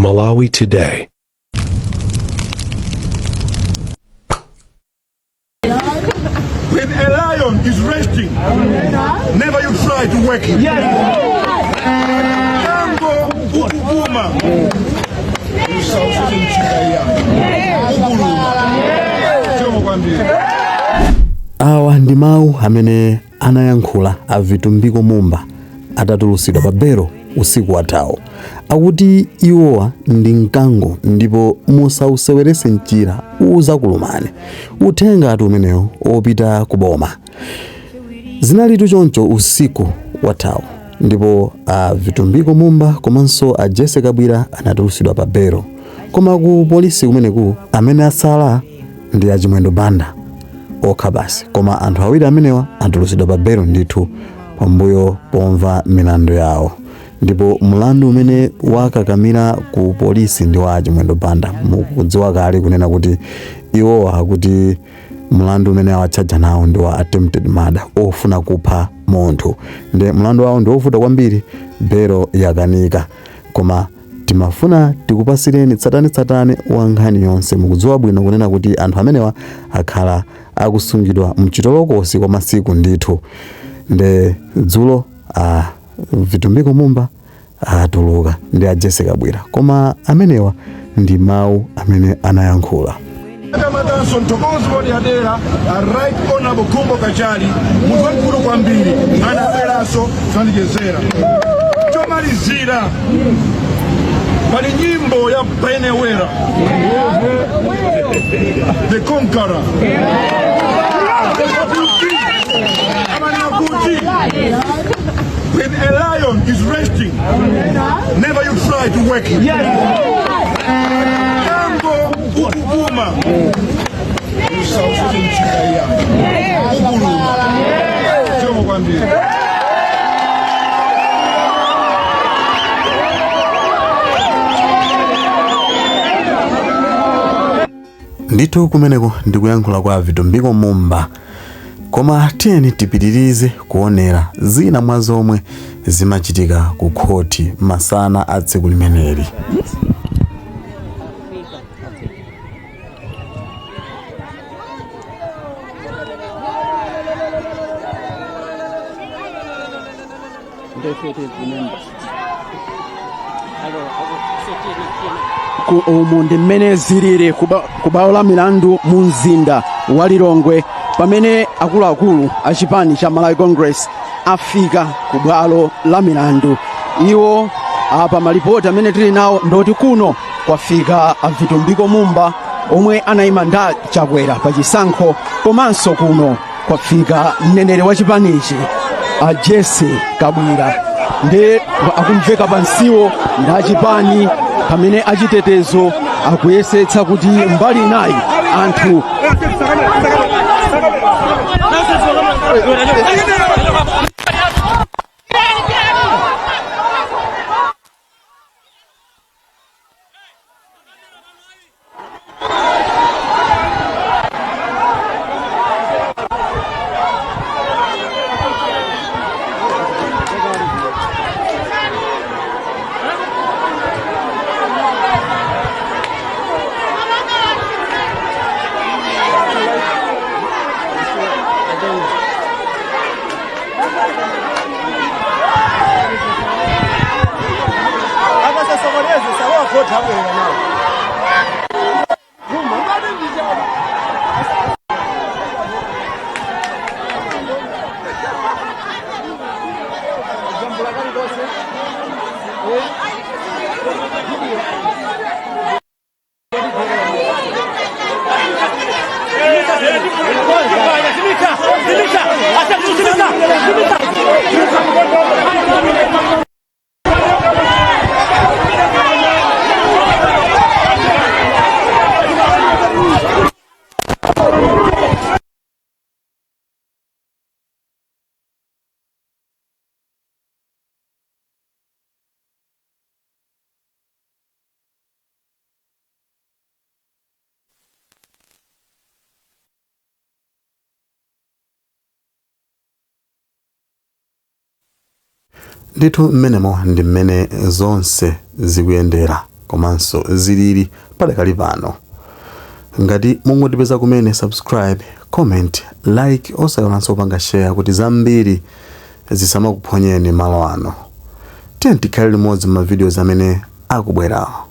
Malawi Today. When a lion is resting, never you try to wake him. Mkango ukupuma. Usausize mchira ya. Ukuluma. Chombo kwambiri. Awa ndi mawu amene anayankhula a Vitumbiko Mumba atatulutsidwa pa belo usiku wathawu. Akuti iwowa ndi mkango ndipo musausewerese mchira uzakulumani. Uthengatu umenewo opita ku boma. Zinalitu choncho usiku wathawu ndipo a Vitumbiko Mumba komanso a Jesse Kabwira anatulutsidwa pa belo. Koma ku polisi kumeneku amene asala ndi a Chimwendo Banda okha basi. Koma anthu awiri amenewa atulutsidwa pa belo ndithu pambuyo pomva milandu yawo. Ndipo mlandu umene wakakamira ku polisi ndi wa Chimwendo Banda. Mukudziwa kale kunena kuti iwowa akuti mlandu umene awatchaja nawo ndi wa attempted murder, ofuna kupha munthu. Ndi mlandu wawo ndi wovuta kwambiri, belo yakanika. Koma timafuna tikupasireni tsatanetsatane wa nkhani yonse. Mukudziwa bwino kunena kuti anthu amenewa akhala akusungidwa mchitolokosi kwa masiku ndithu. Nde dzulo a Vitumbiko Mumba atuluka ndi a Jesse Kabwira. Koma amenewa ndi mawu amene anayankhula. Matanso mthokozi wapadera a Right Honorable Khumbo Kachali, munthu wamkulu kwambiri, anabweranso zandichezera. Chomalizira, pali nyimbo ya Benewera, The Conqueror. Amanena kuti when a lion is resting, never you try to wake him. Mkango ukupuma. Usausize mchira ya. Ukuluma. Chombo kwambiri. Ndithu kumeneko ndikuyankhula kwa Vitumbiko Mumba. Koma tiyeni tipitirize kuonera zina mwa zomwe zimachitika ku khoti masana a tsiku limeneli. Umu ndi mmene zilili ku bwalo la milandu mu mzinda wa Lilongwe pamene akuluakulu a chipani cha Malawi Congress afika ku bwalo la milandu. Iwo apa malipoti amene tili nawo ndoti kuno kwafika a Vitumbiko Mumba omwe anayima nda Chakwera pa chisankho, komanso kuno kwafika mneneri wa chipanichi a Jesse Kabwira, ndi akumveka pansiwo ndi achipani pamene achitetezo akuyesetsa kuti mbali inayi anthu Ndithu mmenemo ndi mmene zonse zikuyendera. komanso zilili padakali pano. Ngati mungotipeza kumene, subscribe, comment, like, osayiwalanso kupanga share kuti zambiri zisamakuphonyeni malo ano. Tiye tikhale limodzi ma videos amene akubwerawo.